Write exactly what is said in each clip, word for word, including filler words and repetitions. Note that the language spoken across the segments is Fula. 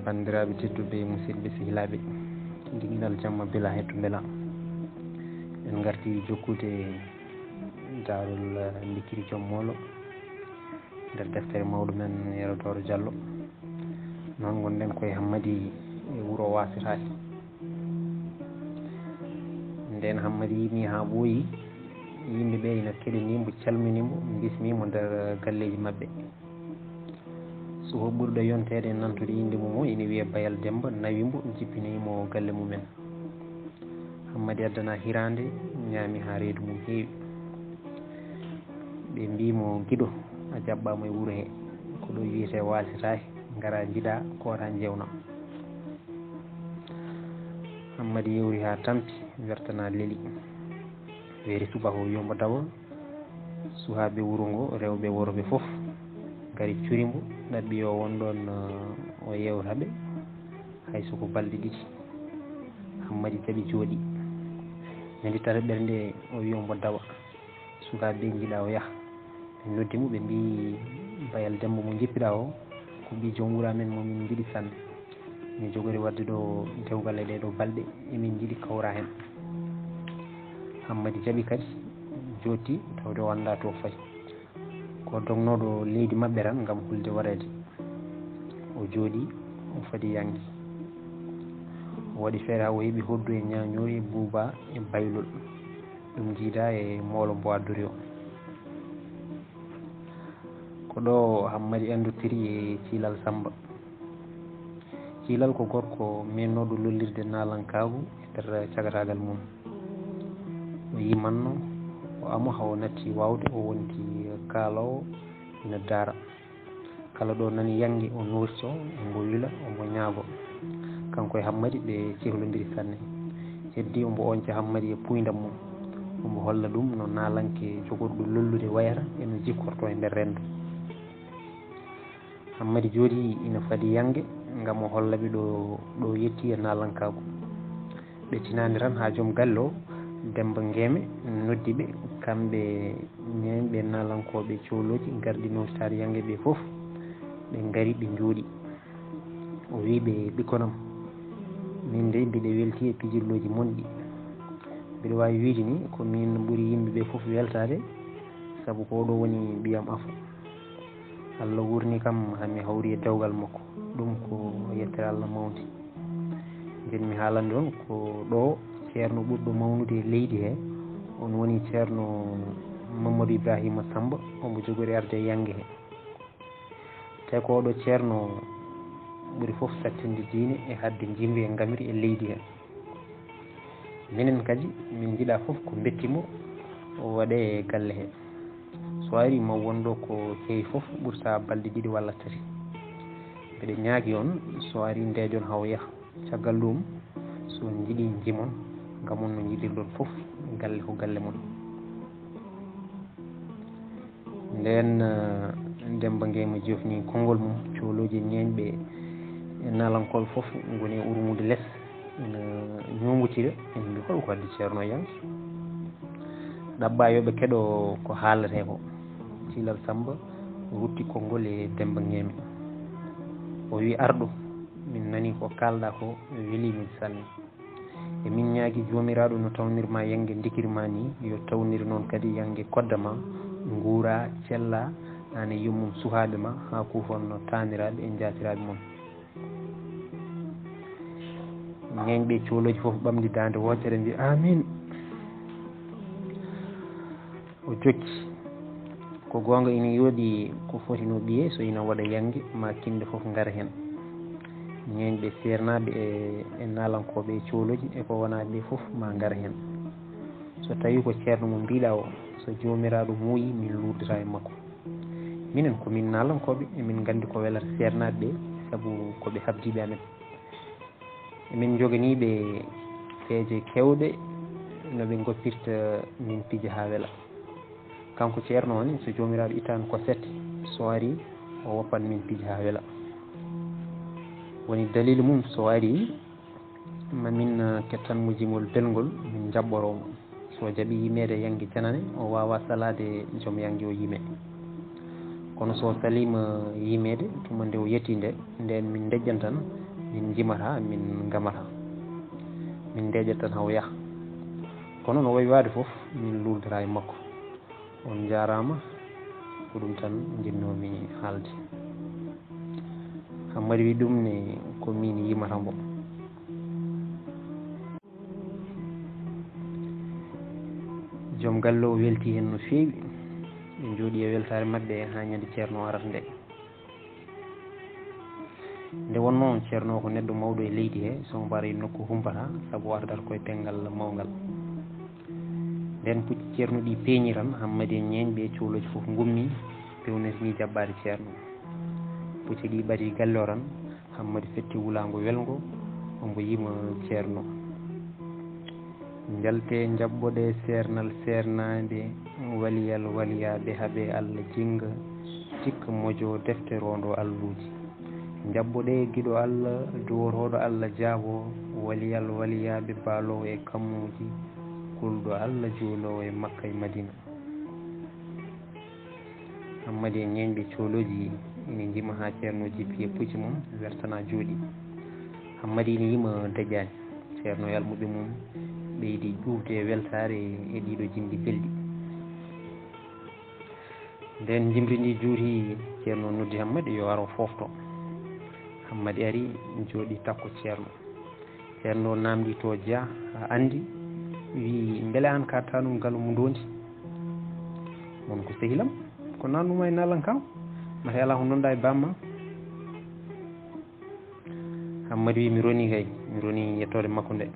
Banndiraaɓe tedduɓe, musidɓe sehilaaɓe, giɗal jamma bila hettu mbela. En ngarti jokkude daarol, eh, ndikkiri joom moolo nder deftere mawɗo men Yero Tooro Jallo. Noon ngonɗen koye Hammadi e wuro Waasiraahi. Ndeen Hammadi yimi haa ɓooyi, yimɓe ɓe ina keɗanii mbo, calminii mbo, mbismii mo nder galleeji maɓɓe. Suho ɓurɗo yonteede e nantude innde mum o ina wiyee Bayal Demmba, nawi mbo, jippini mo galle mumen. Hammadi addanaa hiraande, ñaami haa reedu mum heewi. Ɓe mbii mo, "Giɗo, a jaɓɓaama e wuro he. Ko ɗo wiyetee Waasiraahi, ngaraa njiɗaa, kooraa njewnaa." Hammadi yewri haa tampi, wertanaa leli. Weeri subaka o wiyi mbo dawa. Suhaaɓe wuro ngo, rewɓe e worɓe fof, ngari curi mbo, ɗaɓɓi yo won ɗoon, eh, o yeewta ɓe, hay so ko balɗe ɗiɗi. Hammadi jaɓi jooɗii. Ñande tataɓere nde o wiyi mbo dawa. Sukaaɓe ɓe njiɗaa o yaha. Ɓe noddi mo, ɓe mbii, "Bayal Demmba mo njippiɗaa o, ko ɓii joom wuro amen mo min njiɗi sanne. Min njogori waɗde ɗo dewgal e ɗee ɗoo balɗe, emin njiɗi kawra heen." Hammadi jaɓi kadi, jooɗti, tawde o anndaa to fayi. Ko dognooɗo leydi maɓɓe tan ngam hulde wareede. O jooɗii, o fadi yannge. O waɗi feere haa o heɓi hoddu e ñaañooy e buuba e baylol. Ɗum jiidaa e moolo mbo addori o. Ko ɗo Hammadi anndotiri e Ciilal Sammba. Ciilal ko gorko meennooɗo lollirde naalankaagu e nder cagataagal mum. O yimanno, o amo haa o natti waawde, o wonti kaaloowo ina daara. Kala ɗo nani yannge o nootito, omo wila, omo ñaago. Kanko e Hammadi ɓe cehlondiri sanne. Heddii omo oñca Hammadi e puuyndam mum. Omo holla ɗum no naalanke jogorɗo lollude wayata e no jikkortoo e nder renndo. Hammadi jooɗii ina fadi yannge ngam o holla ɓe ɗo, ɗo yetti e naalankaagu. Ɓe tinaani tan haa joom galle o, Demmba Ngeeme, noddi ɓe, kamɓe ñeeñɓe naalankooɓe coolooji garɗi nootitaade yannge ɓe fof. Ɓe ngari, ɓe njooɗii. O wii ɓe, "Ɓikkon am, min dey mbiɗa weltii e pijirlooji mon ɗi. Mbiɗa waawi wiide ni ko min ɓuri yimɓe ɓe fof weltaade, sabu ko oɗo woni ɓiyam afo. Allah wuurni kam, haa mi hawri e dewgal makko. Ɗum ko yettere Allah mawnde. Njiɗmi haalande on ko ɗo ceerno ɓurɗo mawnude e leydi he, on woni ceerno Mamadou Ibrahima Samba, omo jogori arde e yannge he. Te ko oɗo ceerno ɓuri fof sattinde diine e haɗde njimri e ngamri e leydi he. Minen kadi, min njiɗaa fof ko mbetti mo o waɗe e galle he. So ari, ma won ɗo ko heewi fof ɓurta balɗe ɗiɗi walla tati. Mbeɗa ñaagi on, so ari, ndeeƴon haa o yaha. Caggal ɗum, so on njiɗii, njimon, ngam on no njiɗirɗon fof, galle ko galle mon." Ndeen, eh, Demmba Ngeeme jofni konngol mum, coolooji e ñeeñɓe e naalankooɓe fof ngoni e urmude les, ina ñuumbotira, ina mbii, "Hol ko addi ceerno e yannge?" Ɗaɓɓaa yo ɓe keɗo ko haaletee ko. Ciilal Sammba rutti konngol e Demmba Ngeeme. O wii, "Arɗo, min nanii ko kaalɗaa ko, welii min sanne. Emin ñaagi Joomiraaɗo no tawnir ma yannge ndikiri ma ni, yo tawnir noon kadi yannge kodda ma, nguuraa, cellaa, aan e yummum, suhaaɓe ma, haa kuufon no taaniraaɓe e njaatiraaɓe mon." Ñeeñɓe coolooji fof ɓamdi daande wootere, mbii, "Aamiin." O jokki, "Ko goonga, ina yooɗi ko foti no ɓiye, so ina waɗa yannge, ma kinɗe fof ngara heen. Ñeeñɓe seernaaɓe e, e naalankooɓe e coolooji e ko wonaa ɓe fof ma ngara heen. So tawii ko ceerno mo mbiɗaa o, so Joomiraaɗo muuyi, min luutdataa e makko. Minen ko min naalankooɓe, emin nganndi ko welata seernaaɓe ɓe, sabu ko ɓe habdiiɓe amen. Emin njoganii ɓe peeje keewɗe no ɓe ngoppirta min pija haa wela. Kanko ceerno o ne, so Joomiraaɗo ittaani ko sette, so arii, o woppan min pija haa wela. Woni daliilu mum, so arii, ma min, eh, kettan mo jimol belngol, min njaɓɓoroo mo. So jaɓii yimeede yannge janane, o waawaa salaade joom yannge o yimee. Kono so saliima yimeede, tuma nde o yettii nde, ndeen min ndejjantan min njimata, min ngamata. Min ndeeƴat tan haw yaha. Kono no wayi waade fof, min luurdata e makko. On njaaraama, ko ɗum tan njinnoomi haalde. Hammadi wi ɗum ne ko min yimata mbo. Joom galle o welti heen no feewi. Ɓe njooɗi e weltaare maɓɓe haa ñande Ceerno arata nde. Nde wonnoo, Ceerno ko neɗɗo mawɗo e leydi he, so mbo ara e nokku humpata, sabu o ardat ko e penngal mawngal. Nden pucci Ceerno ɗi peeñi tan, Hammadi e ñeeñɓe e coolooji fof ngummi, pewnitini jaɓɓaade Ceerno. Pucci ɗi ɓadii galle o tan, Hammadi fetti wulaango welngo, ombo yima Ceerno. Njalte njaɓɓoɗe seernal seernaande, waliyal waliyaaɓe haɓe Alla jinnga, tikka mojo defte roondo alluuji. Njaɓɓoɗe giɗo Alla, duwotooɗo Alla jaabo, waliyal waliyaaɓe baaloowo e kammuuji, kulɗo Alla juuloowo e Makka e Madina. Hammadi e ñeeñɓe coolooji ina njima haa Ceerno jippi e pucci mum, wertana jooɗi. Hammadi ina yima daƴaani. Ceerno e almuɓɓe mum ɓeydi ƴuufde e weltaare e ɗiɗo jimɗi belɗi. Nden njimri ndi juuti, Ceerno noddi Hammadi yo ar o foofto. Hammadi ari, jooɗi takko Ceerno. Ceerno naamndi to jeyaa, a anndi? Wi, mbele aan ka tanum galu mo ndoondi? Mon ko sehilam, ko naannuma e naalan kam, mate alaa ko ndonɗa e bamma. Hammadi wi, mi roni kay, mi roni yettoode makko nde.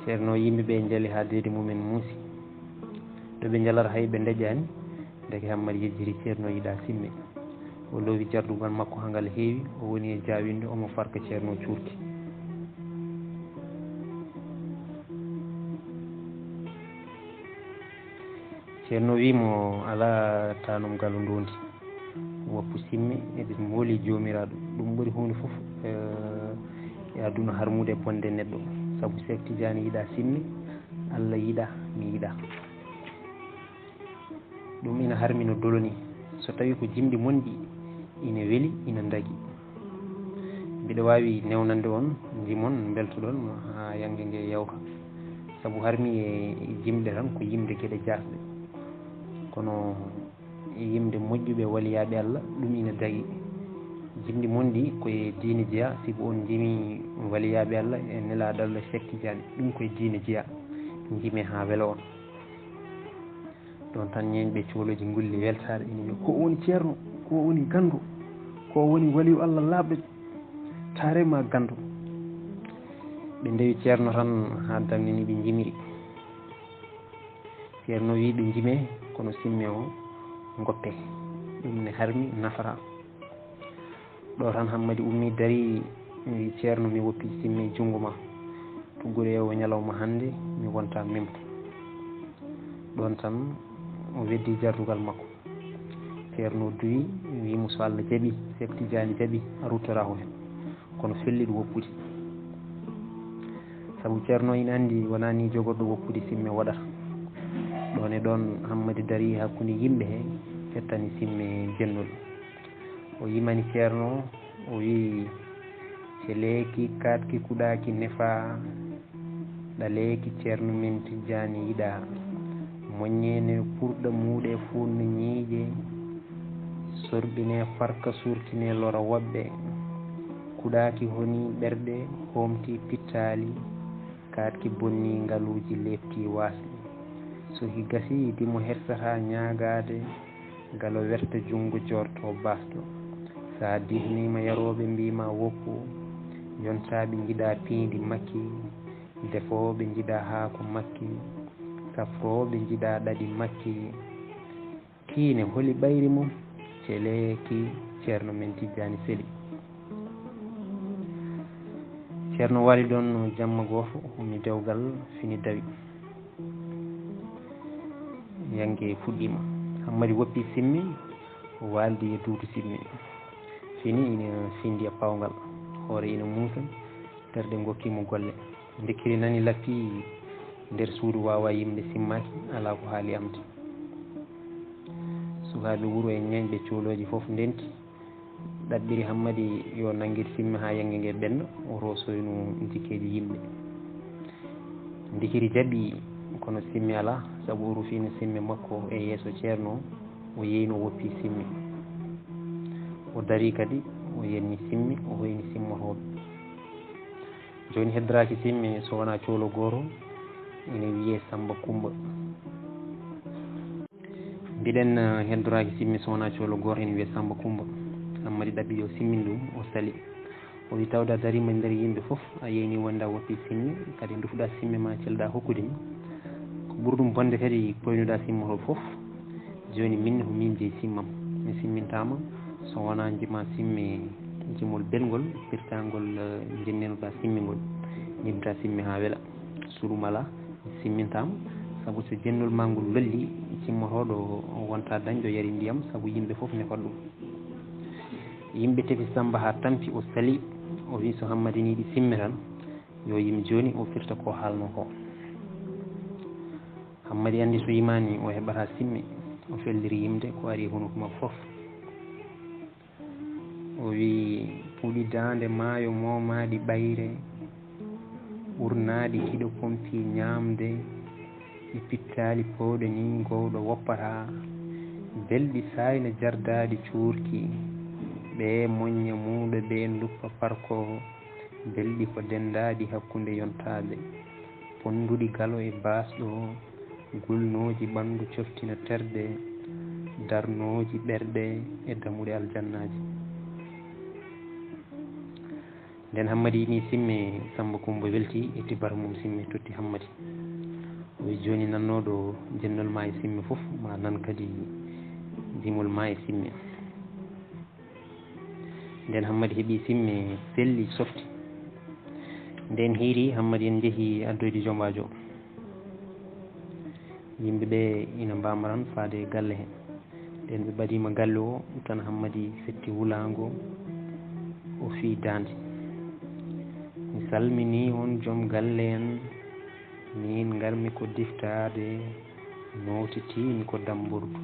Ceerno, yimɓe ɓe njali haa deedi mumen muusi. Ɗo ɓe njalata hay ɓe ndeƴaani, ndeke Hammadi yejjiti Ceerno yiɗa simme. O loowi jardugal makko haa ngal heewi, o woni e jaawinde, omo farka Ceerno cuurki. Ceerno wi mo, alaa tanum galu ndoondi. Woppu simme, eɗen mooli Joomiraaɗo. Ɗum ɓuri huunde fof, eh, e aduna harmude bonde neɗɗo. Sabu Seek Tijaani yiɗa simme, Alla yiɗa, mi yiɗa. Ɗum ina harmi no dolo ni. So tawi ko jimɗi mon ɗi ina weli, ina ndagi. Mbiɗa waawi newnande on, njimon, mbeltoɗon haa yannge nge yawta. Sabu harmi e jimɗe tan ko yimde geɗe jaasɗe. Kono yimde moƴƴuɓe waliyaaɓe Alla, ɗum ina daɗi. Jimɗi mon ɗi ko e diine jeyaa, sibu on njimi waliyaaɓe Alla e nelaaɗo Alla Seek Tijaani, ɗum ko e diine jeyaa. Njime haa welo on. Ɗon tan ñeeñɓe coolooji ngulli weltaare, ina mbiya, ko o woni ceerno, ko o woni ganndo, ko o woni waliyu Alla laaɓɗo, taare ma ganndo. Ɓe ndewi ceerno tan haa damnini ɓe njimiri. Ceerno wi ɓe njime, kono simme o ngoppe. Ɗum ne harmi nafata. Ɗo tan Hammadi ummi dari, wi, "Ceerno, mi woppi simme junngo ma. Tuggude o ñalawma hannde, mi wonta memto." Ɗon tan o weddi jardugal makko. Ceerno duwi, wi mo, "So Alla jaɓi, Seek Tijaani jaɓi, a ruttora ko heen. Kono felliɗo woppude." Sabu ceerno ina anndi wonaa ni jogorɗo woppude simme waɗata. Ɗon e ɗon Hammadi dari hakkunde yimɓe he, fettani simme jennuɗo. O yimani ceerno, o wi'i, "Celeeki kaatki kuɗaaki nefaa, ɗaleeki ceerno men Tijjaani yiɗaa. Moññeene purɗa muuɗe fuunna ñiiƴe, sorɓine farka suurtine lora woɓɓe. Kuɗaaki honii ɓerɗe, hoomti pittaali, kaatki bonni ngaluuji leefti waasɗi. So ki gasii, dimo hersataa ñaagaade, galo werta junngo joorto baasɗo. Sa dihniima yarooɓe mbiima woppu, yontaaɓe njiɗa piindi makki, defooɓe njiɗa haako makki, safrooɓe njiɗa ɗaɗi makki." Kiine, holi ɓayri mum? Celeeki, ceerno men Tijjaani seli. Ceerno waali ɗon jamma gooto, ummi dewgal, fini dawi. Yannge fuɗɗiima. Hammadi woppi simme, waaldi e duudu simme. Fini ina findi e paawngal. Hoore ina muusa, terɗe ngokki mo golle. Nde kiri nani lappi nder suudu, waawaa yimde, simmaaki, alaa ko haali amde. Sukaaɓe wuro e ñeeñɓe coolooji fof ndenti, ɗaɓɓiri Hammadi yo nanngir simme haa yannge nge ɓenna, o roosoyno jikkeeji yimɓe. Ndikiri jaɓi, kono simme alaa, sabu o rufino simme makko e yeeso ceerno o, o yeeyno, o woppi simme. O darii kadi, o yenni simme, o hoyni simmotooɓe. Jooni heddoraaki simme so wonaa coolo gooto, ene wiyee Sammba Kummba. Mbiɗen, eh, heddoraaki simme so wonaa coolo gooto, ene wiyee Sammba Kummba. Hammadi ɗaɓɓi yo simmin ɗum, o sali. O wi, "Tawde a dariima e nder yimɓe fof, a yeeyni wonde a woppii simme, kadi ndufuɗaa simme ma, celɗaa hokkude mi. Ko ɓuri ɗum bonde kadi, koynuɗaa simmotooɓe fof. Jooni min, ko min jeyi simmam. Mi simmintaama so wonaa njimaa simme jimol belngol, firtangol, eh, njennenoɗaa simme ngol. Njimtaa simme haa wela. So ɗum alaa, simmintaama, sabu so jennol maa ngol lolli, simmotooɗo wonta dañɗo yari ndiyam, sabu yimɓe fof nefat ɗum." Yimɓe tefi Sammba haa tampi, o sali, o wi, "So Hammadi nii ɗi simme tan, yo yim jooni o firta ko haalnoo ko." Hammadi anndi so yimaani o heɓataa simme, o felliri yimde ko ari e hunuko makko fof. O wi, "Puɗi daande maayo moomaaɗi ɓayre, ɓurnaaɗi kiɗo pompi ñaamde, ɗi pittaali powɗe ni gowɗo woppataa, belɗi saayna jardaaɗi cuurki, ɓe moñña muuɗo ɓe nduppa parko, belɗi ko denndaaɗi hakkunde yontaaɓe, ponnduɗi galo e baasɗo, gulnooji ɓanndu coftina terɗe, darnooji ɓerɗe e dammuɗe aljannaaji." Nden Hammadi yini simme, Sammba Kummba welti, itti bata mum simme, totti Hammadi. O wi, "Jooni nannooɗo jennol maa e simme fof, ma nan kadi jimol maa e simme." Nden Hammadi heɓi simme, selli, softi. Nden hiiri, Hammadi en njehi addoyde jombaajo. Yimɓe ɓe ina mbamaran faade e galle he. Nden ɓe ɓadiima galle o, tan Hammadi fetti wulaango, o fii daande. "Mi salminii on joom galle en, miin ngarmi ko diftaade, nootitiimi ko dammbordu.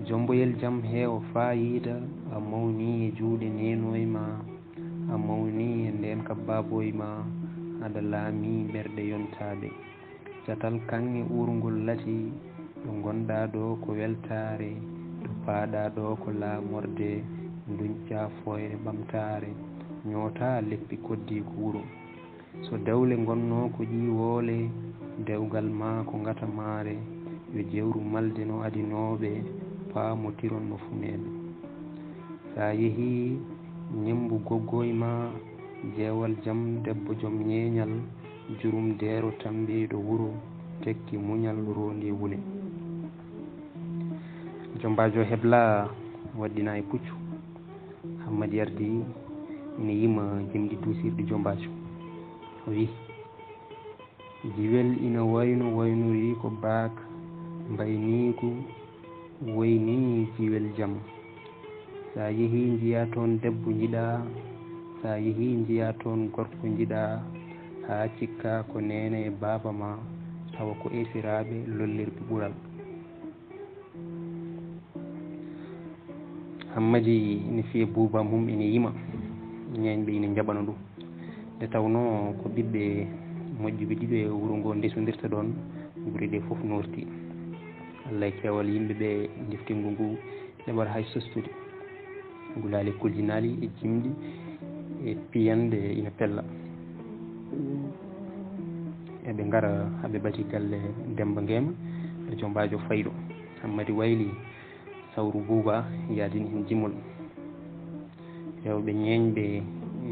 Jomboyel jam he o faayiida, a mawnii e juuɗe neenooy ma, a mawnii e ndeenka baabooy ma, aɗa laamii ɓerɗe yontaaɓe. Catal kaŋŋe uurngol lati, ɗo ngonɗaa ɗo ko weltaare, ɗo paaɗaa ɗo ko laamorde, nduñcaa fooyre ɓamtaare, ñootaa leppi koddiiko wuro. So dewle ngonnoo ko ƴiiwoole, dewgal maa ko ngatamaare, yo jewru malde no adinooɓe, paamotiron no funeeɓe. Sa yehii, ñemmbu goggoy maa, jeewal jam, debbo joom ñeeñal, jurum deero tammbeyɗo wuro, tekki muñal roondii wule." Jombaajo hebla waɗɗina e puccu. Hammadi ardi ina yima jimɗi duusirɗi jombaajo. O wi, "Jiwel ina wayno waynori ko baak mbayniigu woyni jiwel jam. Sa yehii njiyaa toon debbo njiɗaa, sa yehii njiyaa toon gorko njiɗaa, haa cikkaa ko neene e baaba ma, tawa ko esiraaɓe lollirɓe ɓural." Hammadi ina fiya buuba mum, ina yima. Ñeeñɓe ina njaɓana ɗum. Nde tawnoo ko ɓiɓɓe moƴƴuɓe ɗiɗo e wuro ngoo ndesondirta ɗoon, gure ɗee fof noorti. Allah e keewal yimɓe ɓe ndiftingol ngu, ɓe mbaɗa hay sostude. Gulaali kuljinaali e jimɗi e piyanɗe ina pella. Eɓe ngara, haa ɓe ɓati galle Demmba Ngeema, ɗo jombaajo fayɗo. Hammadi wayli sawru buuba, yaadini heen jimol. Rewɓe ñeeñɓe,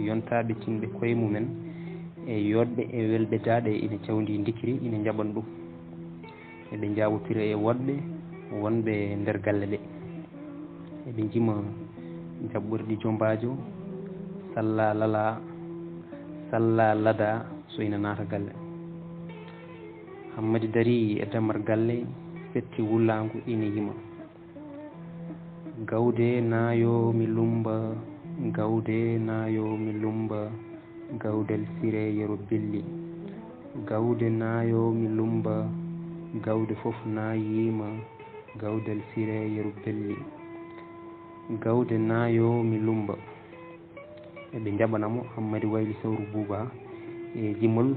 yontaaɓe, tinɓe koye mumen, e yooɗɓe e welɓe daaɗe ina cawndii ndikiri, ina njaɓana ɗum. Eɓe njaawotira e woɗɓe wonɓe nder galle ɗe. Eɓe njima jaɓɓorɗi jombaajo, salla lala, salla lada so ina naata galle. Hammadi darii e dammal galle, fetti wullaango, ina yima. Gawde naayoo mi lummba, gawde naayoo mi lummba, gawdal Siree Yero Billi. Gawde naayoo mi lummba, gawde fof naayiima, Gawdel Siree yeru belli. Gawde naayo mi lumba. Eɓe njaɓana mo Hammadi Wayli Sawru Buuba e jimol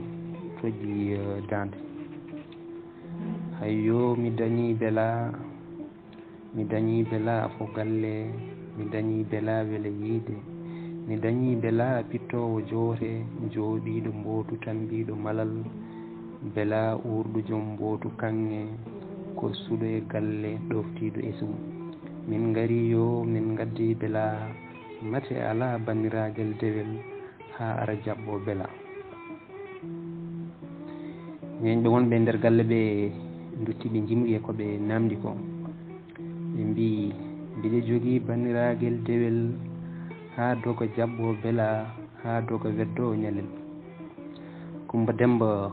tojji, eh, daande. Hayyo, mi dañi bela, mi dañi bela fo galle, mi dañi bela wele yiide, mi dañi bela pittoowo joote, jooɗiiɗo mbootu tambiiɗo malal, bela uurɗo jom mbootu kaŋŋe, korsuɗo e galle, ɗoftiiɗo esum. Min ngari yo, min ngaddi bela, mate alaa banniraagel dewel, haa ara jaɓɓo bela. Ñeeñɓe wonɓe e nder galle ɓe ndutti, ɓe njimri e ko ɓe naamndi ko. Ɓe mbii, mbiɗa jogii banniraagel dewel, haa doga jaɓɓo bela, haa doga weddo ñalel. Kumba Demba,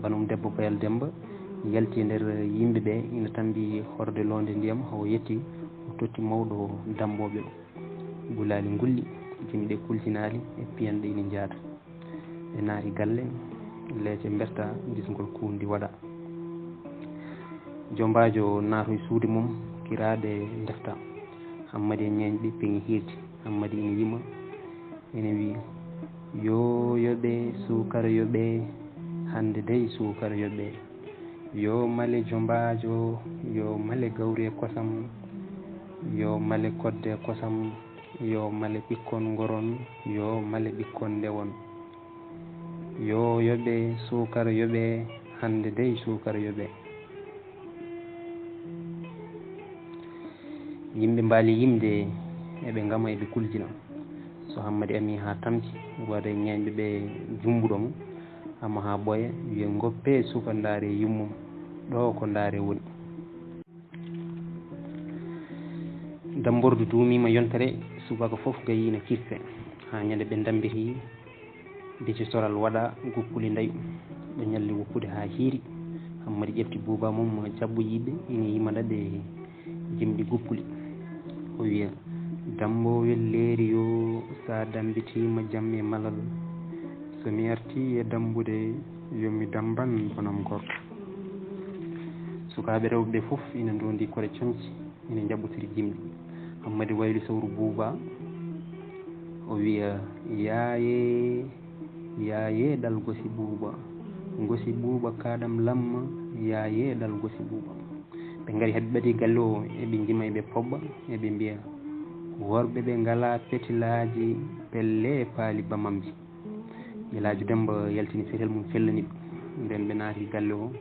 banum debbo Bayal Demba, yalti e nder yimɓe ɓe, ina tambi horde loonde ndiyam, haa o yetti, o totti mawɗo dammbooɓe o. Gulaali ngulli, jimɗe kultinaali e piyanɗe ina njaada. Ɓe naati galle, leece mberta, disngol kuundi waɗa. Jombaajo naatoy suudu mum, kiraaɗe ndefta. Hammadi e ñeeñɓe peŋi hiirde. Hammadi ina yima, ina wiya, "Yo yoɓe, suukara yoɓe, hannde dey suukara yoɓe." Yo male jombaajo, yo male gawri e kosam, yo male kodde e kosam, yo male ɓikkon ngoron, yo male ɓikkon ndewon. Yo yoɓe, suukara yoɓe, hannde dey suukara yoɓe. Yimɓe mbaali yimde, eɓe ngama, eɓe kuljina. So Hammadi ami haa tampi, waɗa e ñeeñɓe ɓe jumbuɗo mo, ama haa ɓooya, wiya, "Ngoppee suka, ndaaree yummum, ɗo ko ndaaree woni." Dambordu duumiima yontere, subaka fof gayi ina kirse, haa ñande ɓe ndammbiti. Biccotoral waɗa, guppuli ndayu. Ɓe ñalli woppude haa hiiri. Hammadi ƴefti buuba mum, jaɓɓo yiɓe, ina yima ɗaɗe jimɗi guppuli. O wiya, "Dambo welleeri yo, sa dambitiima jam e malal. So mi arti e dambude, yo mi damban bonam gorko." Sukaaɓe rewɓe ɓe fof ina ndondi kore comci. Ina njaɓɓotiri jimɗi. Hammadi Wayli Sawru Buuba, o wiya, "Yaaye, yaaye ɗal gosi buuba, gosi buuba kaɗam lamma, yaaye ɗal gosi buuba." Ɓe ngari, haɓe ɓadi galle o, eɓe njima, eɓe pobba, eɓe mbiya, "Worɓe ɓe ngala petilaaji, pelle paali bamamji." Elaaji Demba yaltini fetel mum, fellani ɓe. Nden ɓe naati galle o.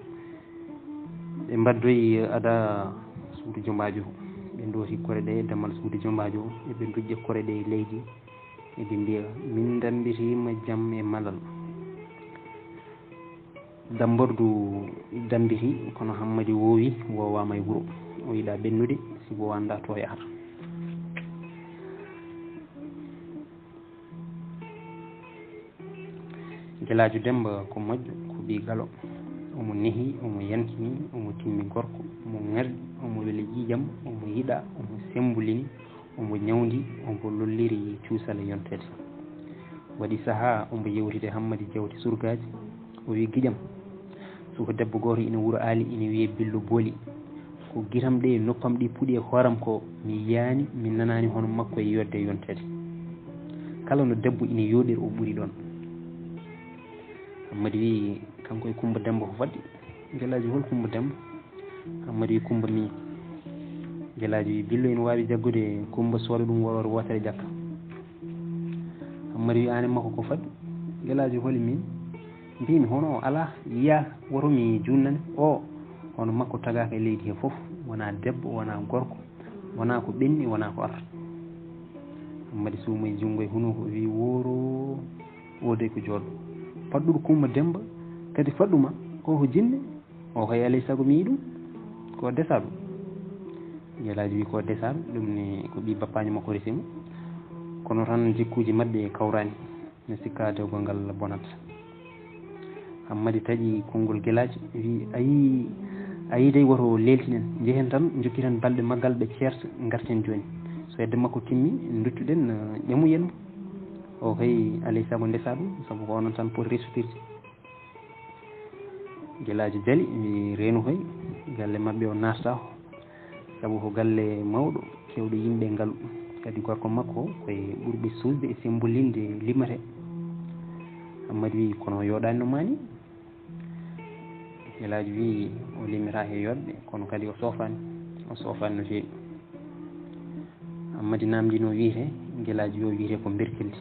Ɓe mbaɗdoyi ada suudu jombaajo. Ɓe ndooti kore ɗe e dammal suudu jombaajo. Eɓe ndujja kore ɗe e leydi. Eɓe mbiya, "Min ndammbitiima jam e malal." Dambordu dammbiti, kono Hammadi woowi, woowaama e wuro. O yiɗaa ɓennude, si woowaani ɗa to yahata. Gelaajo Demmba ko moƴƴo, ko ɓii galo. Omo nehi, omo yankini, omo timmi gorko, omo ŋarɗi, omo weli ƴiiƴam, omo yiɗaa, omo semmbulini, omo ñawndi, omo lolliri cuusal e yonteede. Waɗi sahaa omo yewtida e Hammadi jawti surgaaji. O wiyi, "Giƴam, suka debbo gooto ina wuro Aali, ina wiyee Billo Booli. Ko gitam ɗe e noppam ɗi puɗi e hooram ko, mi yiyaani, mi nanaani hono makko e yodde e yonteede." Kala no debbo ina yooɗir, o ɓuri ɗoon. Hammadi wiyi, "Kanko e Kummba Demmba ko fadde?" Gelaajo, "Hol Kummba Demmba?" Hammadi wiyi, "Kummba mii." Gelaajo wiyi, "Billo ina waawi jaggude Kummba, sooda ɗum woroore wootere ƴakka." Hammadi wiyi, "Aan e makko ko fadde?" Gelaajo, "Holi miin?" Mbiimi, "Hono o alaa, yiyaa, woto mi juutnane. O, hono makko tagaaka e leydi he fof, wonaa debbo, wonaa gorko, wonaa ko ɓenni, wonaa ko arta." Hammadi suumoyi junngo e hunuko, o wiyi, "Wooro, o dey ko joɗɗo. Paɗɗuɗo Kummba Demmba, kadi faɗɗu ma, o ko jinne, o kay alay sago mi yiyi ɗum, ko desaɗo." Gelaajo wiyi, "Ko desaɗo, ɗum ne ko ɓii bappaajo makko resi mo. Kono tan jikkuuji maɓɓe kawraani." No sikkaa dewgal ngal bonata. Hammadi taƴi konngol Gelaajo, wiyi, "Ayi, ayi dey, woto leeltinen, njehen tan, njokkiten balɗe maggal, ɓe ceerta, ngarten jooni. So hedde makko timmi, nduttuɗen, eh, ƴamuyen mo. O kay, alay sago ndesaa ɗum, sabu ko onon tan poti resutirde." Gelaajo jali, wiyi, "Reenu koy, galle maɓɓe o naatata ko. Sabu ko galle mawɗo, keewɗo yimɓe ngalu. Kadi gorko makko ko e ɓurɓe suusde e semmbolinde limate. Hammadi wiyi, "Kono o yooɗaani no maani?" Gelaajo wiyi, "O limitaa he yooɗde, kono kadi o soofaani. O soofaani no feewi." Hammadi naamndii no wiyetee, Gelaajo wiyi o wiyetee ko Mberkeldi.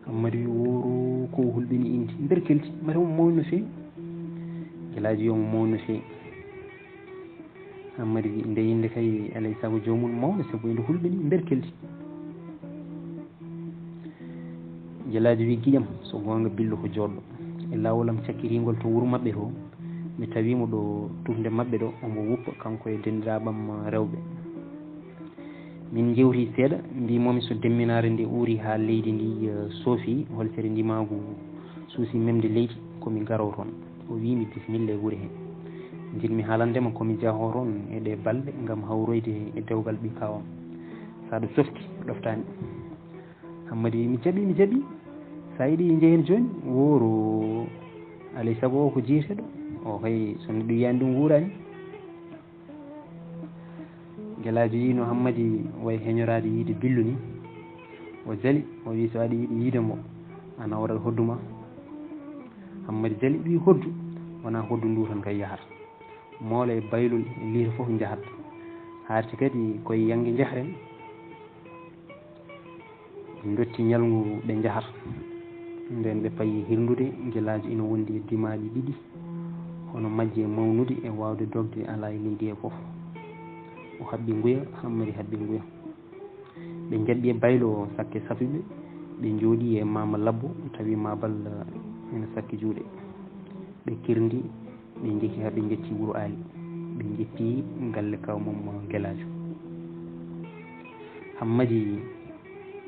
Hammadi wiyi, "Woro ko o hulɓini innde Mberkeldi, mate omo mawni no feewi." Gelaajo wiyi, "Omo mawni no feewi." Hammadi wiyi, "Nde innde kay alay sago joomum mawna, sabu inde hulɓini Mberkeldi." Gelaajo wiyi, "Giƴam, so goonga billo ko jooɗɗo." E laawol am cakkitiingol to wuro maɓɓe to, mi tawi mo ɗo tufnde maɓɓe ɗo, omo wuppa kanko e denndiraaɓe am rewɓe. Min njewti seeɗa, mbimomi so demminaare nde uuri haa leydi ndi, eh, soofi, holsere ndimaagu suusi memde leydi, ko mi garowo toon. O wiyi mi, "Bismilla e gure he. Njiɗmi haalande ma ko mi jahoo toon e ɗee balɗe ngam hawroyde e dewgal ɓii kaaw am. So aɗa softi, ɗoftaa mi." Hammadi wiyi, "Mi jaɓi, mi jaɓi. So a yiɗi njehen jooni, woro alay sago o ko jiiteɗo. O kay so neɗɗo yiyaani ɗum wuuraani." Gelaajo yii no Hammadi wayi heñoraade yiide billo ni. O jali, o wiyi, "So aɗa yiɗi yiide mbo, a nawrat hoddu ma." Hammadi jali, wiyi, "Hoddu? Wonaa hoddu ndu tan kay yahata. Moolo e baylol e liita fof njahat. Haarti kadi ko e yannge njahren." Ɓe ndotti ñalngu ɓe njahata. Ndeen ɓe payi hirndude, Gelaajo ina wondi e dimaaji ɗiɗi, hono majje mawnude e waawde dogde alaa e leydi he fof. O haɓɓi nguya, Hammadi haɓɓi nguya. Ɓe njaɓɓi e baylo sakke safyuɓe, ɓe njooɗii e Maama Labbo, tawi Maabal ina sakki juuɗe. Ɓe kirndi, ɓe njehi haa ɓe njetti wuro Aali. Ɓe njetti galle kaaw mum Gelaajo. Hammadi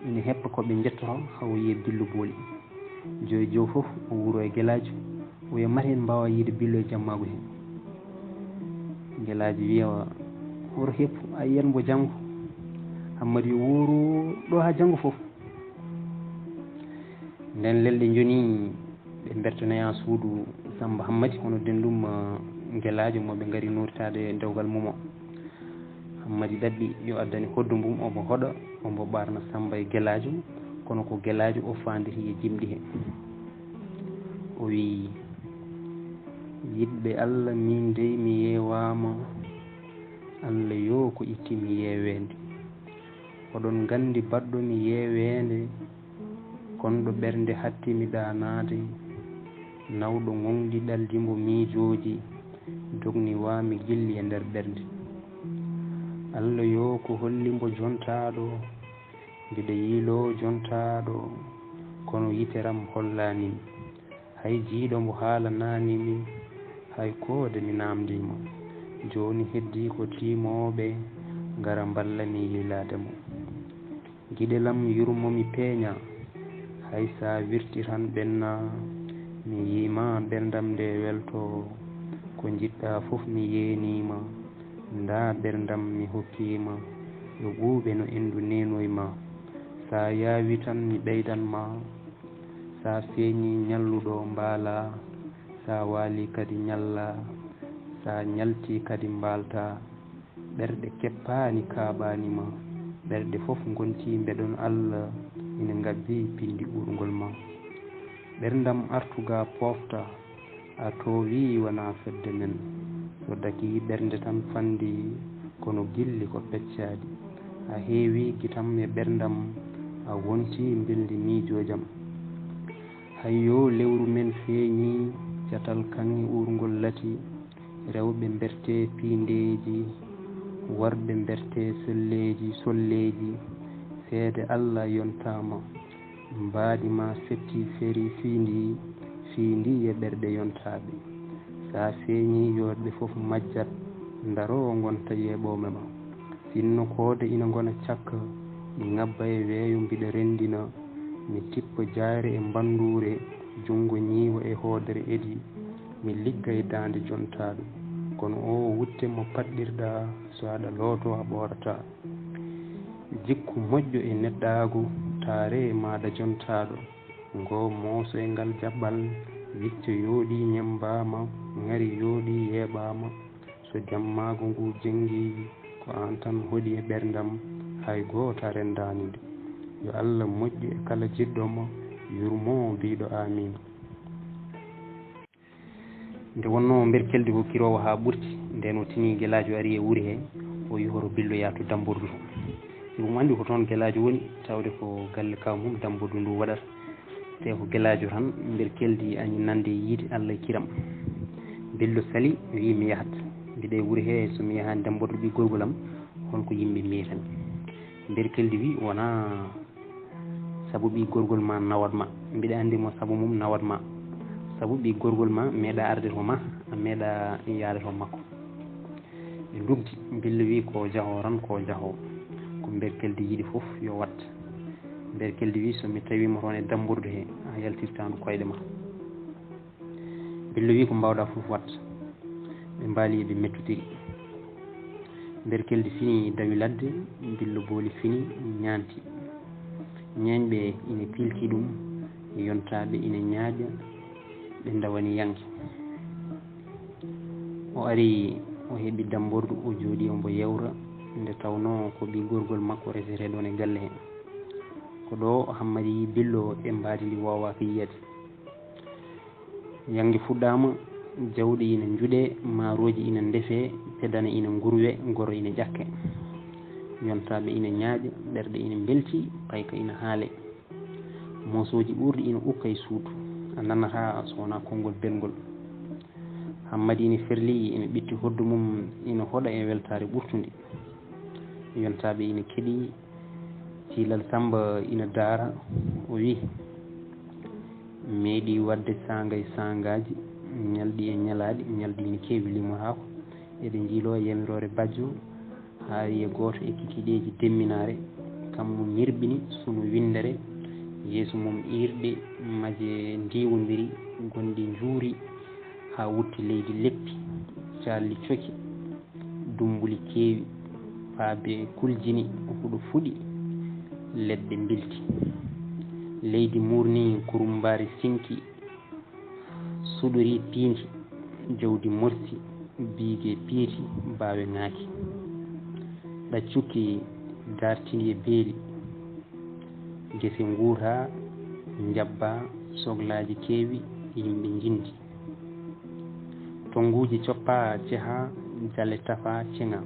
ina heppa ko ɓe njettotoo, haa o yiya billo booli. Joy jow fof o wuro e Gelaajo, o wiya, "Mate en mbaawa yiide billo e jammaagu he?" Gelaajo wiya, "Woro heppu, a yiyan mbo janngo." Hammadi wiya, "Woro ɗo haa janngo fof." Ndeen lelɗe njonii, ɓe mbertonoyaa suudu Sammba Hammadi, hono denɗum, eh, Gelaajo mo ɓe ngari noortaade e dewgal mum o. Hammadi ɗaɓɓi yo addane hoddu mum, omo hoɗa, omo ɓaarna Sammba e Gelaajo, kono ko Gelaajo o faanditi e jimɗi he. O wiyi, "Yiɗɓe Alla, miin dey mi yeewaama, Alla yoo ko itti mi yeeweende. Oɗon nganndi baɗɗo mi yeeweende, konɗo ɓernde hatti mi ɗaanaade, nawɗo ŋoŋɗi ɗaldi mbo miijooji, dogni waa mi gilli e nder ɓernde. Alla yoo ko holli mbo jontaaɗo, mbiɗa yiiloo jontaaɗo, kono yitere am hollaani mi. Hay jiiɗo mbo haalanaani mi, hay koode mi naamndii mo. Jooni heddii ko tiimooɓe ngara mballa mi yiilaade mo. Giɗel am yurmo mi peeña, hay so a wirti tan ɓenna. Mi yii ma ɓerndam nde welto, ko njiɗɗa fof mi yeenii ma. Ndaa ɓerndam mi hokkii ma, yo ɓuuɓe no enndu neenoyi ma. So a yaawi tan mi ɓeydan ma. So a feeñii ñalluɗo mbaala, so a waalii kadi ñalla, so a ñaltii kadi mbaalta. Ɓerɗe keppaani kaaɓaani ma, ɓerɗe fof ngontii mbeɗon Alla ina ngabbii pinndi uurngol ma. Ɓerndam artu ga poofta, a toowii wonaa fedde men. So dakii ɓernde tan fanndii, kono gilli ko peccaaɗi. A heewii gitam e ɓerndam, a wontii mbilndi miijoojam. Hay yoo lewru men feeñii, catal kaŋŋe uurngol lati, rewɓe mbertee piindeeji, worɓe mbertee solleeji, solleeji, seede Alla yontaama. Mbaadi ma setti feri fiindi, fiindi e ɓerɗe yontaaɓe. So a feeñii yooɗɓe fof majjat, ndaroo ngonta yeeɓooɓe ma. Sinno koode ina ngona cakka, mi ŋabba e weeyo mbiɗa renndina, mi tippa jaayre e mbannduure, junngo ñiiwa e hoodere edi, mi ligga e daande jontaaɗo. Kono oo wutte mo paɗɗirɗaa, so aɗa lootoo a ɓoorataa. Jikku moƴƴo e neɗɗaagu, taaree maaɗa jontaaɗo. Ngoo mooso e ngal jaɓɓal, wicco yooɗii ñemmbaama, ŋari yooɗii yeeɓaama. So jemmaagu ngu jenngi, ko aan tan hoɗi e ɓerndam, hay gooto a renndaani nde. Yo Allah moƴƴu e kala jiɗɗo mo, yurmoo biiɗo aamiin. Nde wonnoo mberkeldi ko kiroowo haa ɓurti, ndeen o tini Gelaajo ari e wuri hee, o wii hoto Billo yahtu Dambordu to. Sibu omo anndi ko toon Gelaajo woni, tawde ko galle kaaw mum Dambordu ndu waɗata. Te ko Gelaajo tan, mberkeldi añi nande e yiide Allah e kiram. Billo sali, wii mi yahat. Mbiɗa e wuri hee, so mi yahaani Dambordu ɓii gorgol am, holko yimɓe mbiyata mi? Mberkeldi wii wonaa sabu ɓii gorgol ma nawat ma. Mbiɗa anndi mo sabu mum nawat ma. Sabu ɓii gorgol ma meeɗa arde to ma, a meeɗa yaade to makko. Ɓe nduggi, Billo wii ko jahoo tan, ko jahoo. Ko mberkeldi yiɗi fof yo waɗ. Mberkeldi wii so mi tawii mo toon e Dambordu hee, a yaltirtaandu koyɗe ma. Billo wii ko mbaawɗaa fof waɗ. Ɓe mbaali eɓe mettotiri. Mberkeldi fini dawi ladde, Billo booli fini ñaanti. Ñeeñɓe ina piilti ɗum, yontaaɓe ina ñaaƴa, ɓe ndawani yanke. O ari, o heɓi Dambordu, o jooɗii omo yewta, nde tawnoo ko ɓii gorgol makko resetee ɗoon e galle hee. Ko ɗo Hammadi yii Billo e mbaadi ndi woowaaka yiyeede. Yannge fuɗɗaama, jawɗi ina njuɗee, maarooji ina ndefee, pedane ina ngurwee, goro ina ƴakkee. Yontaaɓe ina ñaaƴa, ɓerɗe ina mbeltii, payka ina haalee. Moosooji uurɗi ina ukka e suudu, a nanataa so wonaa konngol belngol. Hammadi ina ferlii, ina ɓitti hoɗdu mum, ina hoɗa e weltaare ɓurtunde. Yontaaɓe ina keɗii, Ciilal Sammba ina daara, o wii, meeɗii waɗde saanga e saangaaji, ñalɗi e ñalaaɗi, ñalɗi ina keewi, limotaako. Eɗen njiiloo e yamiroore Bajjo, haa wiye gooto e kikiiɗeeji demminaare, kammu ñirɓini sunu winndere, yeeso mum iirɗe maaje ndiiwondiri, gonɗi njuuri haa wutti leydi leppi, caalli coki, dummbuli keewi, paabe kuljini, huɗo fuɗi, leɗɗe mbilti. Leydi muurnii, kurumbaari sinki, suɗuri piindi, jawdi morsi, biige piiti, baawe ŋaaki. Ɗaccukki dartindi e beeli. Gese nguuraa, njabbaa, soglaaji keewi, yimɓe njinndi. Tonnguuji coppaa, cehaa, jale tafaa, ceŋaa.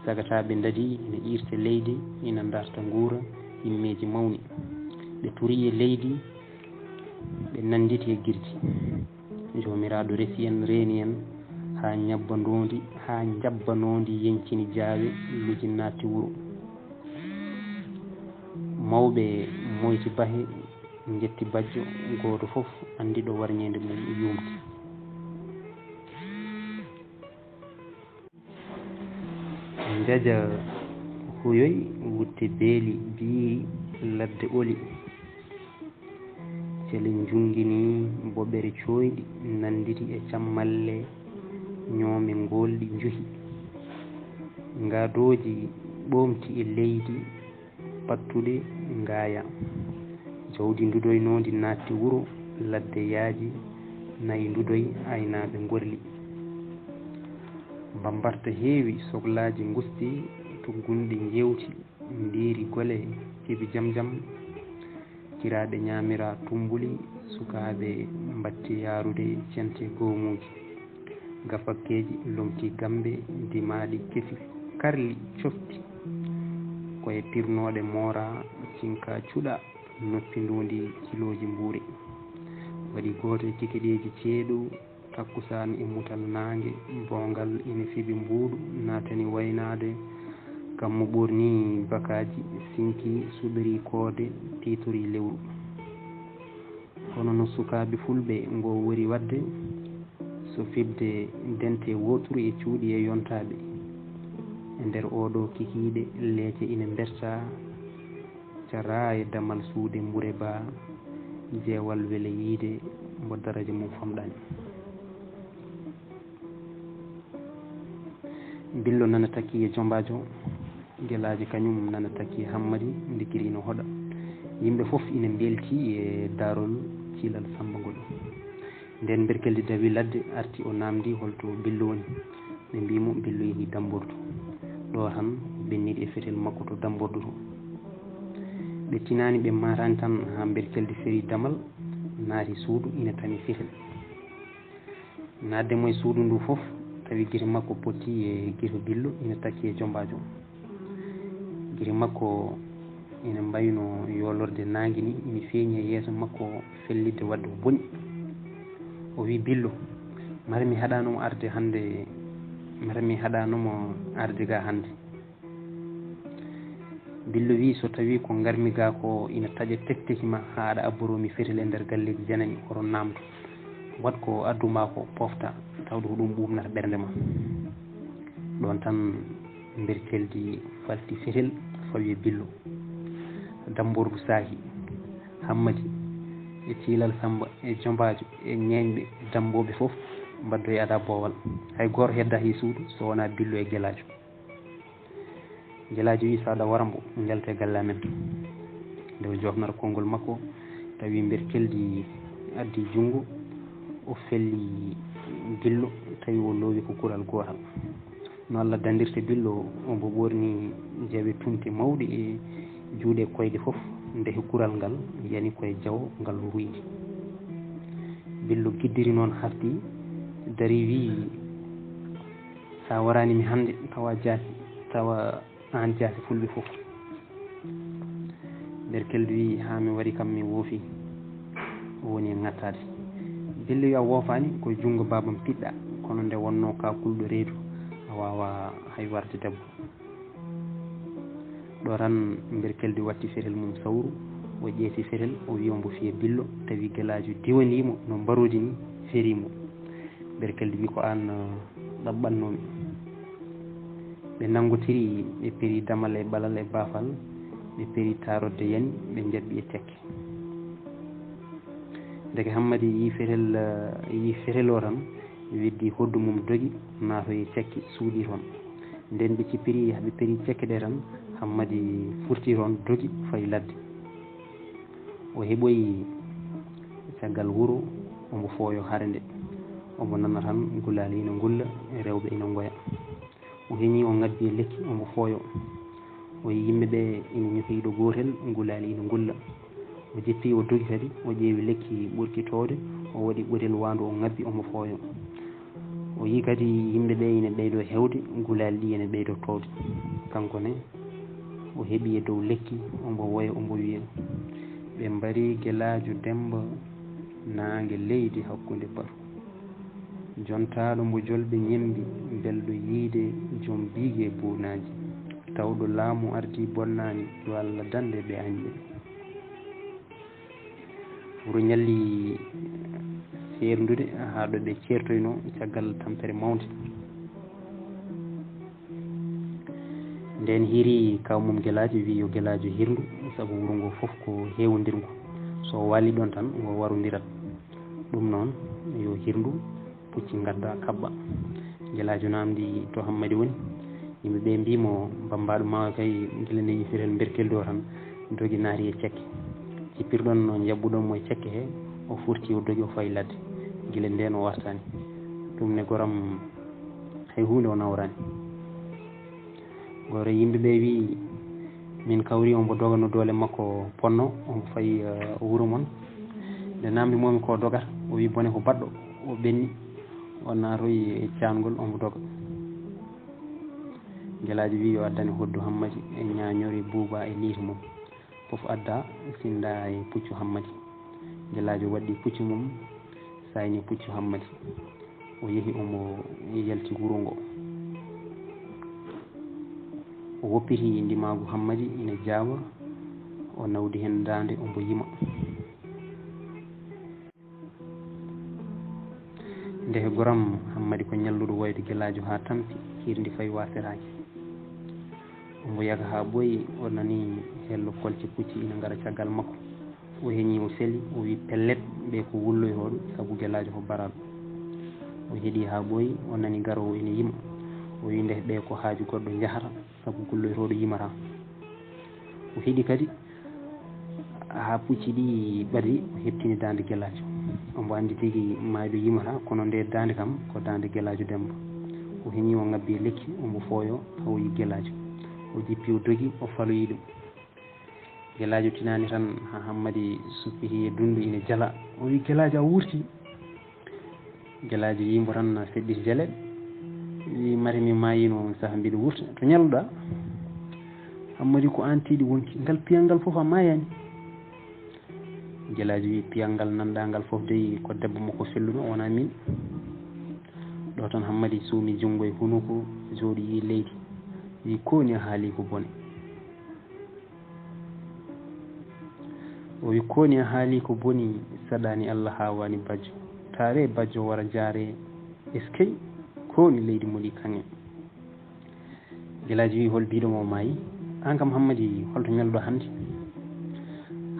Sagataaɓe ndadii, ina iirta leydi, ina ndarta nguura, himmeeji mawni. Ɓe turii e leydi, ɓe nannditi e girdi. Joomiraaɗo resi en, reeni en, haa njabbanoondi, haa njabbanoondi yeñcini jaawe, luji naatti wuro. Mawɓe moyti bahe, njetti Bajjo, gooto fof anndi ɗo warñeende mum yuumti. Njaja huyoy, wutte beeli, biiri, ladde oli. Cele njunnginii, boɓere cooyɗi nannditi e cammalle ñoome ngoolɗi njuhi. Ngaadooji ɓoomti e leydi, pattuɗe ngaaya. Jawdi ndudoynoondi naatti wuro, ladde yaaji, nayi ndudoy, aynaaɓe ngorli. Bambarta heewi, soglaaji ngusti, tuggunɗe njeewti, ndiiri gole, kebi jam jam, kiraaɗe ñaamiraa tummbuli, sukaaɓe mbatti yaarude cente goomuuji. Gafakkeeji lomtii gammbe, dimaaɗi kesi karli cofti. Koye pirnooɗe mooraa, cinka cuɗa, noppi nduundi kilooji mbuuri. Waɗi gooto e kikiɗeeji ceeɗu, takkusaan e mutal naange, boongal ina fiɓi mbuuɗu, naatani waynaade. Kammu ɓoornii bakaaji, sinkii, suɓirii koode, tiitorii lewru. Kono no sukaaɓe fulɓe ngo wori waɗde, so fiɓde dente wooturu e cuuɗi e yontaaɓe. E nder ooɗoo kikiiɗe, leece ina mbertaa, caraa e damal suude mbure baa, jeewal wele yiide mbo daraja mum famɗaani. Billo nana takki e Jombaajo, Gelaajo kañum nana takki e Hammadi, ndikiri ina hoɗa. Yimɓe fof ina mbeltii e daarol Ciilal Sammba ngol. Ndeen mberkeldi dawi ladde, arti o naamndii holto Billo woni. Ɓe mbii mo Billo yehii Dambordu. Ɗo tan ɓenniɗi e fetel makko to Dambordu to. Ɓe tinaani, ɓe maataani tan haa Mberkeldi ferii damal, naati suudu, ina tami fetel. Naatde mo e suudu ndu fof, tawi gite makko potti e gite Billo, ina takki e jombaajo. Gite makko ina mbayno yoolorde naange ni, ina feeñi e yeeso makko fellitde waɗde ko boni. O wi Billo, mara mi haɗaano mo arde hannde, mara mi haɗaano mo arde ga hannde. Billo wi, so tawi ko ngarmi ga ko ina taƴa tekteki ma haa aɗa abboroo mi fetel e nder galleeji janani, oɗon naamndo. Waɗ ko addu ma ko, pofta, tawde ko ɗum ɓuuɓnata ɓernde ma. Ɗoon tan Mberkeldi falti fetel, fawi e Billo. Dambordu saaki. Hammadi e Ciilal Sammba e Jombaajo e Ñeeñɓe e Dammbooɓe fof mbaddoo e ada boowal. Hay gooto heddaaki e suudu so wonaa Billo e Gelaajo. Gelaajo wi, so aɗa wara mbo, njaltu e galle amen. Nde o joofnata konngol makko, tawi Mberkeldi addi junngo, o felli Billo, tawi o loowi ko kural gootal. No Allah dandirta Billo, omo ɓorni jawe tunte mawɗe e juuɗe koyɗe fof, ndehe kural ngal yani koye jawo ngal ruydi. Billo giddiri noon, harti, dari, wi, sa waraani mi hannde, tawa jaasi, tawa aan jaasi fulɓe fof. Mberkeldi wi, haa mi wari kam mi woofi, o woni e ŋattaade. Billo wi, a woofaani, ko junngo baabam piɗɗa, kono nde wonnoo ka kulɗo reedu, a waawaa hay warde debbo. Ɗo tan Mberkeldi watti fetel mum sawru, o ƴeeti fetel, o wi omo fiya Billo, tawi Gelaajo diwanii mo no mbaroodi ni, ferii mo. Mberkeldi wi, ko aan, eh, ɗaɓɓatnoo mi. Ɓe nanngotiri, ɓe peri damal e ɓalal e baafal, ɓe peri taarodde yani, ɓe njaɓɓi e cakke. Ndeke Hammadi yii fetel, yii fetel o tan, weddi hoddu mum dogi, naatoyi e cakke, suuɗi toon. Nden ɓe cippiri, ɓe peri cakke ɗe tan, Hammadi furti toon, dogi, fayi ladde. O heɓoyi caggal wuro, omo fooyo hare nde. Omo nana tan gulaali ina ngulla, rewɓe ina ngoya. O heñi, o ŋabbi e lekki, omo fooyo. O yii yimɓe ɓe ina ñuhi ɗo gootel, gulaali ina ngulla. O jippi, o dogi kadi, o ƴeewi lekki ɓurki toowde, o waɗi ɓotel waandu, o ŋabbi, omo fooyo. O yii kadi yimɓe ɓe ina ɓeydoo heewde, gulaali ɗi ina ɓeydoo toowde. Kanko ne, o heɓi e dow lekki, omo woya, omo wiya, ɓe mbari Gelaajo Demmba naange leydi hakkunde batu. Jontaaɗo mbo jolɓe ñemmbi, belɗo yiyde joom biige e buunaaji. Tawɗo laamu ardii bonnaani, yo Allah dande ɓe añɓe. Wuro ñalli seerndude haa ɗo ɓe ceertoynoo caggal tampere mawnde. Ndeen hiiri kaaw mum Gelaajo, wii yo Gelaajo hirndu, sabu wuro ngoo fof ko heewondirngu. So o waalii ɗoon tan, ngo warondirat. Ɗum noon, yo hirndu, pucci ngadda kaɓɓa. Gelaajo naamndii to Hammadi woni. Yimɓe ɓee mbii mo, bammbaaɗo maawa kay, gila nde yii fetel Mberkeldi o tan, dogi naati e cakke. Cippirɗon no njaɓɓuɗon mo e cakke hee, o furti, o dogi, o fayi ladde. Gila ndeen o wartaani. Ɗum ne goram, hay huunde o nawraani. Gooto e yimɓe ɓee wii, min kawri omo doga no doole makko potnoo, omo fayi, eh, wuro mon. Nde naamndi-moo-mi ko dogata, o wii bone ko baɗɗo, o ɓenni, o naatoyi e caangol, omo doga. Gelaajo wii yo addane hoddu Hammadi e ñaañori Buuba e liito mum. Fof adda, sinnda e puccu Hammadi. Gelaajo waɗɗi puccu mum, sayni puccu Hammadi. O yehi, omo yalti wuro ngo. O woppiti ndimaagu Hammadi ina jaawa, o nawdi heen daande, omo yima. Ndeke goram Hammadi ko ñalluɗo woyde Gelaajo haa tampi, hirndi fayi waasiraaki. Omo yaka haa ɓooyi, o nani hello kolce pucci ina ngara caggal makko. O heñi, o seli, o wii pellet, ɓee ko wulloyrooɓe, sabu Gelaajo ko baraaɗo. O heɗii haa ɓooyi, o nani garoowo ina yima. O wii ndeke ɓee ko haaju goɗɗo njahata, sabu gulloyrooɗo yimataa. O heɗii kadi haa pucci ɗii ɓadii, o heɓtini daande Gelaajo. Omo anndi tigi maayɗo yimataa, kono ndee daande kam ko daande Gelaajo Demmba. O heñi, o ŋabbi e lekki, omo fooyo, tawoyi Gelaajo. O jippi, o dogi, o faloyi ɗum. Gelaajo tinaani tan, haa Hammadi suppiti e dunndu ina jala. O wi, "Gelaajo, a wuurti?" Gelaajo yii mbo tan, seɗɗiti jaleeɗe. Wi, "Mate mi maayiino on saha mbiɗo wuurta. To ñalluɗaa?" Hammadi, "Ko aan tiiɗi wonki. Ngal piyal ngal fof a maayaani." Gelaajo wi, "Piyal ngal nanɗaa ngal fof dey ko debbo makko felluno, wonaa miin." Ɗo tan Hammadi suumi junngo e hunuko, jooɗi e leydi. Wi, "Ko woni a haali ko boni?" O wi, "Ko woni a haali ko boni, saɗaani Allah haawaani bajjo. Taaree bajjo wara jaaree, eskey, ko woni leydi moɗi kaŋŋe." Gelaajo wi, "Hol biiɗo mo maayi?" "Aan kam Hammadi, hol to ñalluɗaa hannde?"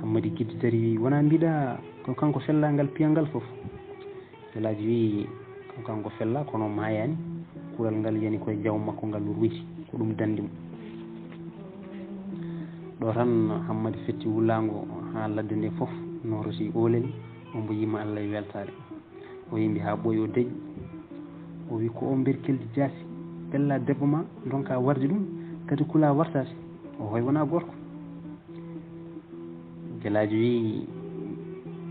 Hammadi giddi dari wi, "Wonaa mbiɗa ko kanko fellaa ngal piyal ngal fof?" Gelaajo wi, "Ko kanko fellaa, kono maayaani. Kural ngal yani koye jawm makko ngal ruuyti, ko ɗum danndi mo." Ɗo tan Hammadi fetti wulaango haa ladde nde fof noototi oolel, omo yima Allah e weltaare. O yimbi haa ɓooyi, o deƴƴi. O wi, "Ko o mberkeldi jaasi, pella debbo ma, ndonka warde ɗum, kadi kula wartaade. O hoy wonaa gorko." Gelaajo wi,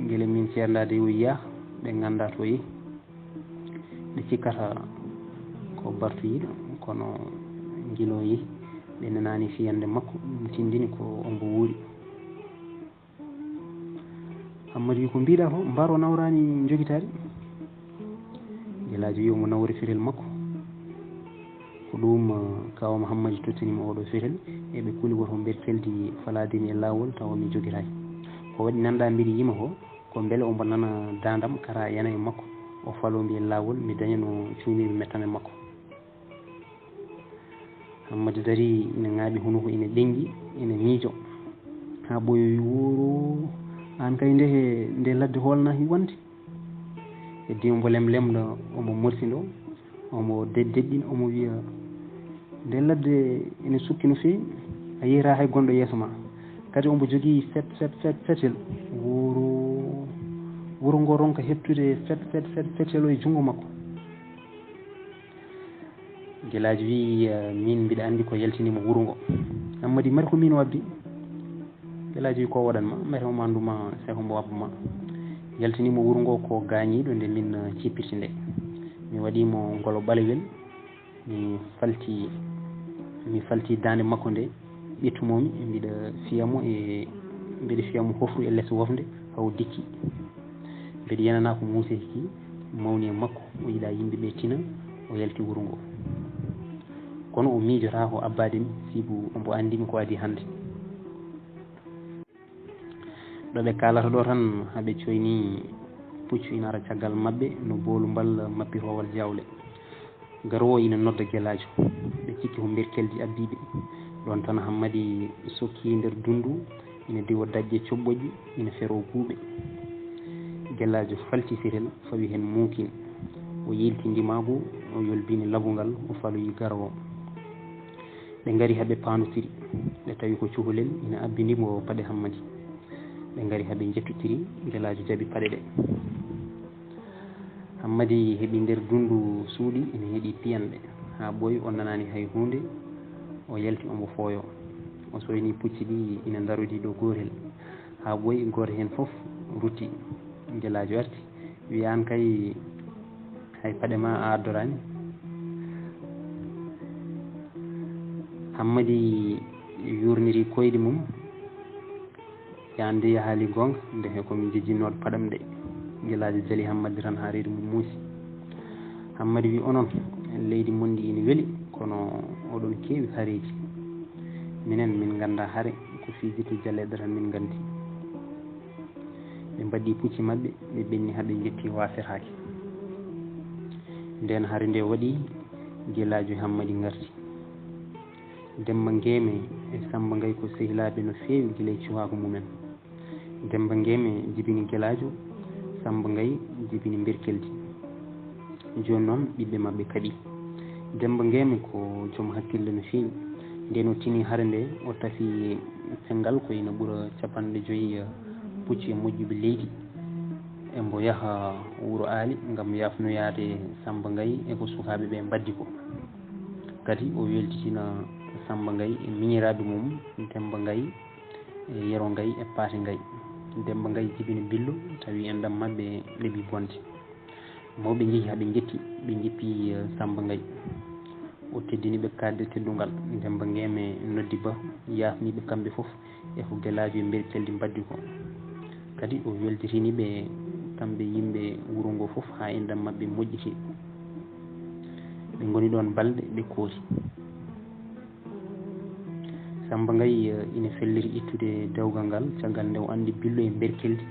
"Ngele min ceerndaade o yiyaa, ɓe nganndaa to yehi. Ɓe cikkata ko bartoyiiɗo, kono ngilooyi ɓe nanaani fiyannde makko, ɗum tindini ko ombo wuuri." Hammadi wi, "Ko mbiɗa ko, mbaro nawraani njogitaari?" Gelaajo wi, omo nawri ferel makko. Ko ɗum, eh, kaawa Hammadi tottani mo oɗo ferel, e ɓe kuli woto mberkeldi falaade mi e laawol tawa mi jogitaaki. Ko waɗi nanɗaa mbiɗa yima ko, ko mbele ombo nana daandam kara yana e makko, o faloo mbi e laawol, mi daña no cuumirmi mettane makko. Hammadi darii, ina ŋaaɓi hunuko, ina ɗenŋi, ina miijo. Haa ɓooyi o wi, "Wuuru, aan kay nde, nde ladde hoolnaa hi wonde." Heddii omo lemlemɗo, omo morsindo, omo deɗɗeɗɗin, omo wiya, "Nde ladde ina sukki no feewi, a yeeraa hay gonɗo yeeso ma." Kadi omo jogii fet, fet, fet, fetel. Wuuru, wuro ngo ronka heɓtude fet, fet, fet, fetel o e junngo makko. Gelaajo wi, "Eh, miin mbiɗa anndi ko yaltini mo wuro ngo." Hammadi, "Mate ko miin wabbi?" Gelaajo wi, "Ko waɗan ma? Mate omo anndu ma, sey hombo wabba ma?" "Yaltini mo wuro ngo ko gaañiiɗo nde min, eh, cippiti nde. Mi waɗi mo ngolo ɓalewel, mi falti, mi falti daande makko nde, ƴettumoo-mi, mbiɗa fiya mo e, mbiɗa fiya mo hofru e les wofnde, haw dikki. Mbeɗa yenanaa ko Muusa hikki mawni e makko, o yiɗaa yimɓe ɓe tina, o yalti wuro ngo. Kono o miijotaako abbaade mi, sibu ombo anndi mi ko adii hannde." Ɗo ɓe kaalata ɗo tan, haa ɓe coyni puccu ina ara caggal maɓɓe no boolumbal mappitoowal jawle. Garoowo ina nodda Gelaajo. Ɓe cikki ko mberkeldi abbiiɓe. Ɗoon tan Hammadi sokki nder dunndu, ina diwa daƴƴe coɓɓoƴƴi, ina feroo guuɓe. Gelaajo falti ferel, fawi heen muukin. O yiilti ndimaagu, o yolbini labu ngal, o faloyi garoowo. Ɓe ngari haa ɓe paandotiri. Ɓe tawi ko cukalel ina abbini mo paɗe Hammadi. Ɓe ngari haa ɓe njettotiri, Gelaajo jaɓi paɗe ɗe. Hammadi heɓi nder dunndu suuɗi, ina heɗi piyanɗe. Haa ɓooyi o nanaani hay huunde, o yalti omo fooyo. O soyni pucci ɗi ina ndarodi ɗo gootel. Haa ɓooyi gooto heen fof rutti. Gelaajo arti, wi, "Aan kay hay paɗe ma a addoraani." Hammadi yuurniri koyɗe mum, "Yande yahaali goonga, nde he ko mi jejjinnooɗo paɗam nde." Gelaajo jali Hammadi tan haa reedu mum muusi. Hammadi wi, "Onon, leydi mon ndi ina weli, kono oɗon keewi hareeji. Minen, min nganndaa hare, ko fijirde jaleeɗe tan min nganndi." Ɓe mbaɗi pucci maɓɓe, ɓe ɓenni haa ɓe njetti waasetaake. Ndeen hare nde waɗi, Gelaajo e Hammadi ngarti. Demba Ngeeme e Samba Ngaye ko sehilaaɓe no feewi gila e cuwaagu mumen. Demba Ngeeme jibini Gelaajo, Samba Ngaye jibini Mberkeldi. Jooni noon ɓiɓɓe maɓɓe kaɓi. Demba Ngeeme ko joom hakkille no feewi. Ndeen o tini hare nde, o tafi cenngal ko ina ɓura capanɗe joyi pucci e moƴƴuɓe leydi. Embo yaha wuro Aali ngam yaafnoyaade Samba Ngaye e ko sukaaɓe ɓe mbaddi ko. Kadi o weltitina Samba Ngaye e miñiraaɓe mum, Demba Ngaye e Yero Ngaye e Paate Ngaye. Demba Ngaye jibini Billo, tawi enɗam maɓɓe ɗeɓi bonde. Mawɓe njehi haa ɓe njetti, ɓe njippi, eh, Samba Ngaye. O teddini ɓe kaaɗɗe teddungal. Demba Ngeeme noddi Ba, yaafni ɓe kamɓe fof e ko gelaajo e Mberkeldi mbaɗdi ko. Kadi o weltitini ɓe, kamɓe yimɓe wuro ngo fof, haa enɗam maɓɓe moƴƴiti. Ɓe ngoni ɗoon balɗe, ɓe kooti. Samba Ngaye, eh, ina felliti ittude dewgal ngal, caggal nde o anndi Billo e Mberkeldi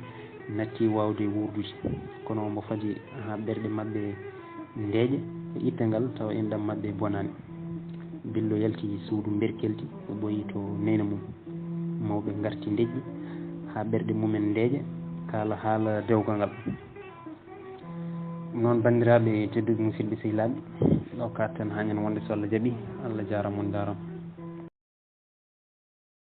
natti waawde wuurdude. Kono omo fadi haa ɓerɗe maɓɓe ndeeƴa e itta ngal, tawa enɗam maɓɓe bonaani. Billo yalti suudu Mberkeldi, o ɓooyi to neene mum. Mawɓe ngarti ndeƴƴi haa ɓerɗe mumen ndeeƴa, kaala haala dewgal ngal. Noon, banndiraaɓe tedduɓe, musidɓe sehilaaɓe, ɗo kaarten haa ñande wonde, so Allah jaɓi. Allah jaaraama, on njaaraama.